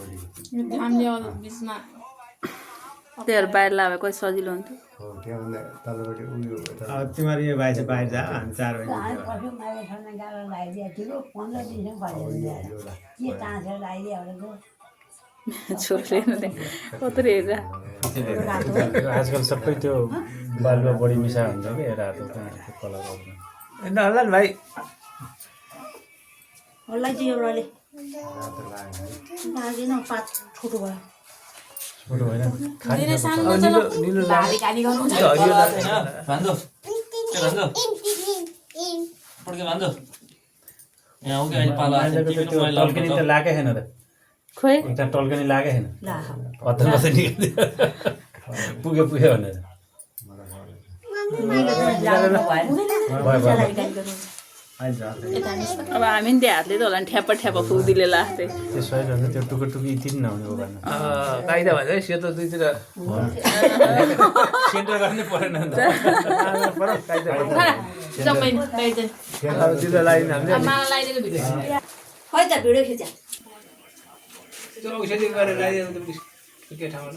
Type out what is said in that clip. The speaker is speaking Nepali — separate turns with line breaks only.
हामीले बिचमा
त्योहरू बाहिर लाभे कति सजिलो हुन्थ्यो
तिमीहरू यो भाइ चाहिँ बाहिर जा हामी 4 बजी
पशु मारे खाना गाला लगाइदिएको थियो 15 दिनसम्म फर्केर के टाँसेर लगाइदियो
छोरीले कत्रो हेरेर
आजकल सबै त्यो बालुवा बढी मिसा हुन्छ कि रातो कलर गर्नु
ल ल भाइ
होला चाहिँ एउटाले लागेन पात ठुलो भयो
छोटो होइन
धेरै सानो नचल भारी गाडी गर्नु
भान्जो पड्के भान्जो यहाँ हो कि अहिले पाला
टल्कनी त लागेकै छैन त
खोइ
एउटा टल्कनी लागेकै छैन
ला
हतार मात्रै निकाल्यो पुग्यो भनेर
अब हामी नि त्यो हातले त होला नि ठ्याप्पा ठ्याप्पा फुक्दिले लाग्थ्यो
त्यो सही रहन्छ त्यो टुक्रो टुक्रो इति नहुने हो भन्न
काइदा भन्छ सेतो दुईतिर
सेन्टर गर्नै परेन नि त
सबै गाइजन
दिदा लाइन हामीले
मलाई लगाइदिएको भिडियो
खै त भिडियो खिचा
त्यो औषधि गरेर लगाइदियो के ठाउँमा